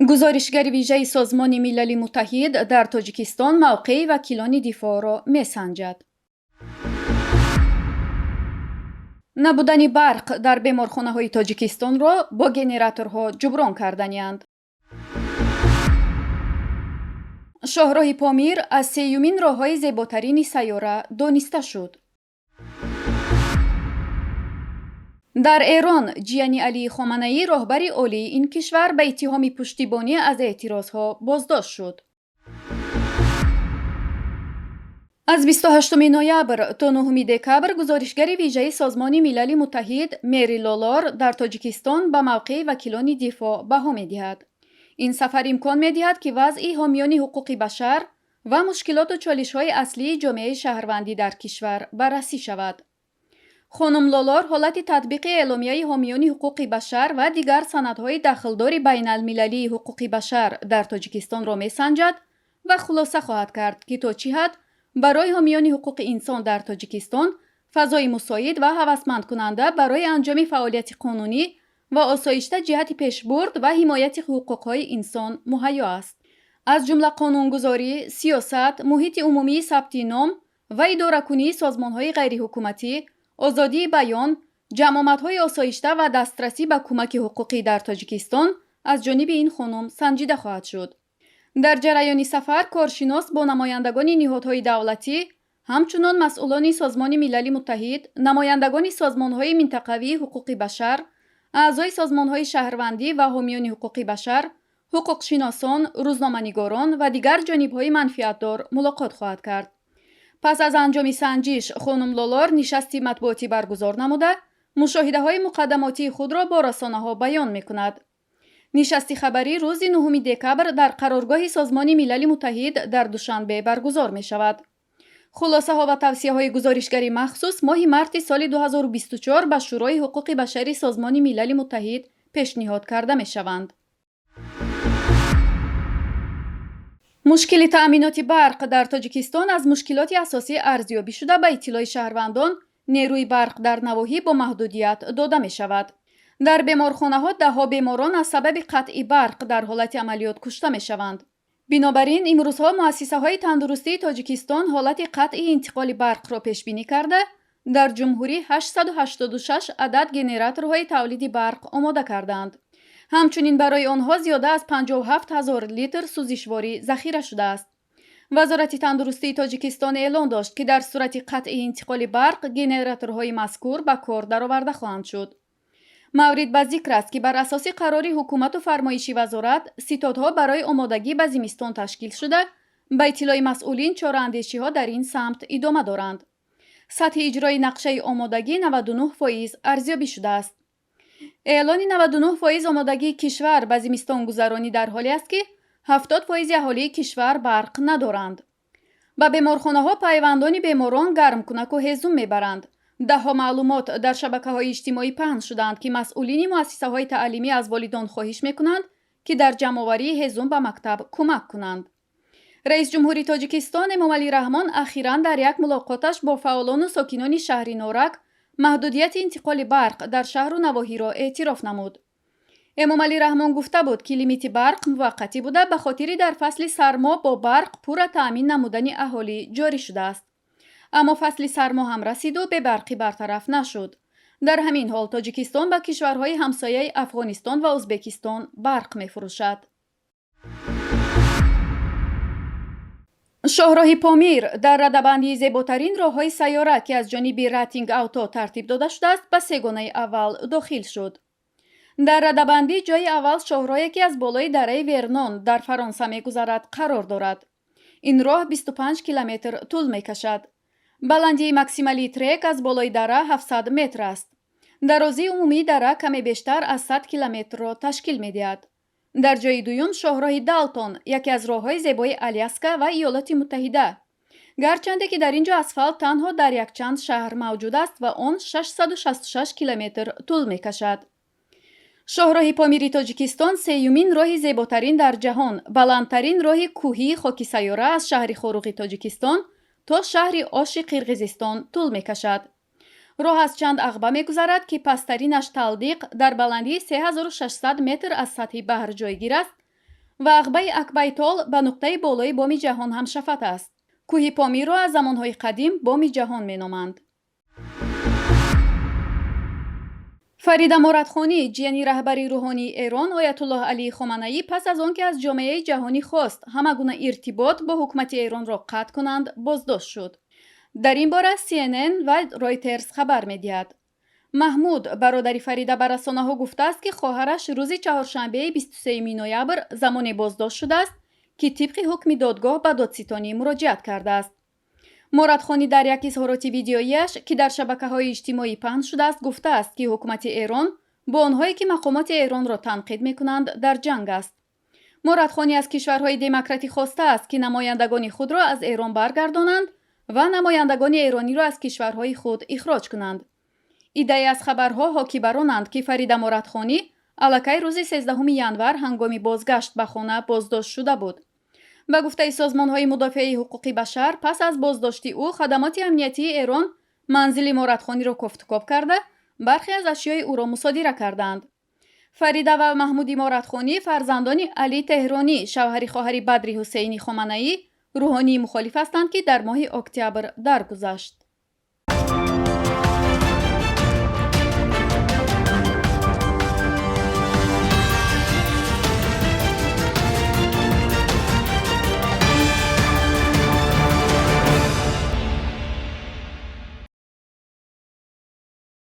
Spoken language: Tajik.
Гузоришгари вижаи Созмони Милали Муттаҳид дар Тоҷикистон мавқеи вакилони дифоъро месанҷад. Набудани барқ дар беморхонаҳои Тоҷикистонро бо генераторҳо ҷуброн карданианд. Шоҳроҳи Помир аз сеюмин роҳҳои зеботарини сайёра дониста шуд. Дар Эрон ҷияни Алии Хоманаӣ, роҳбари олии ин кишвар, ба иттиҳоми пуштибонӣ аз эътирозҳо боздошт шуд. Аз 28 ноябр то 9 декабр гузоришгари вижаи Созмони Милали Муттаҳид Мери Лолор дар Тоҷикистон ба мавқеи вакилони дифоъ баҳо медиҳад. Ин сафар имкон медиҳад, ки вазъи ҳомиёни ҳуқуқи башар ва мушкилоту чолишҳои аслии ҷомеаи шаҳрвандӣ дар кишвар баррасӣ шавад. Хонум Лолор ҳолати татбиқи эъломияи ҳомиёни ҳуқуқи башар ва дигар санадҳои дахлдори байналмилалии ҳуқуқи башар дар Тоҷикистонро месанҷад ва хулоса хоҳад кард, ки то чӣ ҳад барои ҳомиёни ҳуқуқи инсон дар Тоҷикистон фазои мусоид ва ҳавасмандкунанда барои анҷоми фаъолияти қонунӣ ва осоишта ҷиҳати пешбурд ва ҳимояти ҳуқуқҳои инсон муҳайё аст. Аз ҷумла қонунгузорӣ, сиёсат, муҳити умумии сабти ном ва идоракунии созмонҳои ғайриҳукуматӣ, озодии баён, ҷамъомадҳои осоишта ва дастрасӣ ба кӯмаки ҳуқуқӣ дар Тоҷикистон аз ҷониби ин хонум санҷида хоҳад шуд. Дар ҷараёни сафар коршинос бо намояндагони ниҳодҳои давлатӣ, ҳамчунон масъулони Созмони Милали Муттаҳид, намояндагони созмонҳои минтақавии ҳуқуқи башар, аъзои созмонҳои шаҳрвандӣ ва ҳомиёни ҳуқуқи башар, ҳуқуқшиносон, рӯзноманигорон ва дигар ҷонибҳои манфиатдор мулоқот хоҳад кард. Пас аз анҷоми санҷиш хонум Лолор нишасти матбуотӣ баргузор намуда, мушоҳидаҳои муқаддамотии худро бо расонаҳо баён мекунад. Нишасти хабарӣ рӯзи 9 декабр дар қароргоҳи Созмони Милали Муттаҳид дар Душанбе баргузор мешавад. Хулосаҳо ва тавсияҳои гузоришгари махсус моҳи марти соли 2024 ба Шӯрои ҳуқуқи башари Созмони Милали Муттаҳид пешниҳод карда мешаванд. Мушкили таъминоти барқ дар Тоҷикистон аз мушкилоти асосӣ арзёбӣ шуда, ба иттилои шаҳрвандон нерӯи барқ дар навоҳӣ бо маҳдудият дода мешавад. Дар беморхонаҳо даҳҳо беморон аз сабаби қатъи барқ дар ҳолати амалиёт кушта мешаванд. Бинобар ин имрӯзҳо муассисаҳои тандурустии Тоҷикистон ҳолати қатъи интиқоли барқро пешбинӣ карда, дар ҷумҳурӣ 886 адад генераторҳои тавлиди барқ омода кардаанд. Ҳамчунин барои онҳо зиёда аз 57 ҳазор литр сӯзишворӣ захира шудааст. Вазорати тандурустии Тоҷикистон эълон дошт, ки дар сурати қатъи интиқоли барқ генераторҳои мазкур ба кор дароварда хоҳанд шуд. Маврид ба зикр аст, ки бар асоси қарори ҳукумату фармоиши вазорат ситодҳо барои омодагӣ ба зимистон ташкил шуда, ба иттилои масъулин чораандешиҳо дар ин самт идома доранд. Сатҳи иҷрои нақшаи омодагӣ 99% арзёбӣ шудааст. Эълони 99% омодагии кишвар ба зимистонгузаронӣ дар ҳоле аст, ки 70% аҳолии кишвар барқ надоранд. Ба беморхонаҳо пайвандони беморон гармкунаку ҳезум мебаранд. Даҳҳо маълумот дар шабакаҳои иҷтимоӣ паҳн шудаанд, ки масъулини муассисаҳои таълимӣ аз волидон хоҳиш мекунанд, ки дар ҷамъоварии ҳезум ба мактаб кӯмак кунанд. Раисҷумҳури Тоҷикистон Эмомалӣ Раҳмон ахиран дар як мулоқоташ бо фаъолону сокинони шаҳри Норак маҳдудияти интиқоли барқ дар шаҳру навоҳиро эътироф намуд. Эмомалӣ Раҳмон гуфта буд, ки лимити барқ муваққатӣ буда, ба хотири дар фасли сармо бо барқ пурра таъмин намудани аҳолӣ ҷорӣ шудааст. Аммо фасли сармо ҳам расиду бебарқӣ бартараф нашуд. Дар ҳамин ҳол Тоҷикистон ба кишварҳои ҳамсояи Афғонистон ва Ӯзбекистон барқ мефурӯшад. Шоҳроҳи Помир дар радабандии зеботарин роҳҳои сайёра, ки аз ҷониби Ратинг Авто тартиб дода шудааст, ба сегонаи аввал дохил шуд. Дар радабандӣ ҷои аввал шоҳроҳе, ки аз болои дараи Вернон дар Фаронса мегузарад, қарор дорад. Ин роҳ 25 километр тӯл мекашад. Баландии максималии трек аз болои дара 700 метр аст. Дарозии умумии дара каме бештар аз 100 километрро ташкил медиҳад. Дар ҷои дуюм шоҳроҳи Далтон, яке аз роҳҳои зебои Аляска ва Иёлоти Муттаҳида. Гарчанде ки дар ин ҷо асфалт танҳо дар якчанд шаҳр мавҷуд аст ва он 666 километр тӯл мекашад. Шоҳроҳи Помири Тоҷикистон сеюмин роҳи зеботарин дар ҷаҳон, баландтарин роҳи кӯҳии хоки сайёра аз шаҳри Хоруғи Тоҷикистон то шаҳри Оши Қирғизистон тӯл мекашад. Роҳ аз чанд ағба мегузарад, ки пасттаринаш Талдиқ дар баландии 3600 метр аз сатҳи баҳр ҷойгир аст. Ва Ағбаи Акбайтол ба нуқтаи болои Боми Ҷаҳон ҳамшафат аст. Кӯҳи Помирро аз замонҳои қадим Боми Ҷаҳон меноманд. Фарида Морадхонӣ, ҷияни раҳбари рӯҳонии Эрон Оятуллоҳ Алии Хоманаӣ, пас аз он ки аз ҷомеаи ҷаҳонӣ хост, ҳама гуна иртибот бо ҳукумати Эронро қатъ кунанд, боздошт шуд. Дар ин бора CNN ва Ройтерс хабар медиҳад. Маҳмуд, бародари Фарида, ба расонаҳо гуфтааст, ки хоҳараш рӯзи чаҳоршанбеи 23 ноябр замоне боздошт шудааст, ки тибқи ҳукми додгоҳ ба додситонӣ муроҷиат кардааст. Морадхонӣ дар як изҳороти видеоияш, ки дар шабакаҳои иҷтимоӣ паҳн шудааст, гуфтааст, ки ҳукумати Эрон бо онҳое, ки мақомоти Эронро танқид мекунанд, дар ҷанг аст. Морадхонӣ аз кишварҳои демократӣ хостааст, ки намояндагони худро аз Эрон баргардонанд ва намояндагони эрониро аз кишварҳои худ ихроҷ кунанд. Иддае аз хабарҳо ҳокӣ баронанд, ки Фарида Морадхонӣ аллакай рӯзи 13 январ ҳангоми бозгашт ба хона боздошт шуда буд. Ба гуфтаи созмонҳои мудофиаи ҳуқуқи башар, пас аз боздошти ӯ хадамоти амниятии Эрон манзили Морадхониро кофтукоб карда, бархе аз ашёи ӯро мусодира кардаанд. Фарида ва Маҳмуди Морадхонӣ фарзандони Алӣ Теҳронӣ, шавҳари хоҳари Бадри Ҳусейни Хоманаӣ, рӯҳонии мухолиф ҳастанд, ки дар моҳи октябр даргузашт.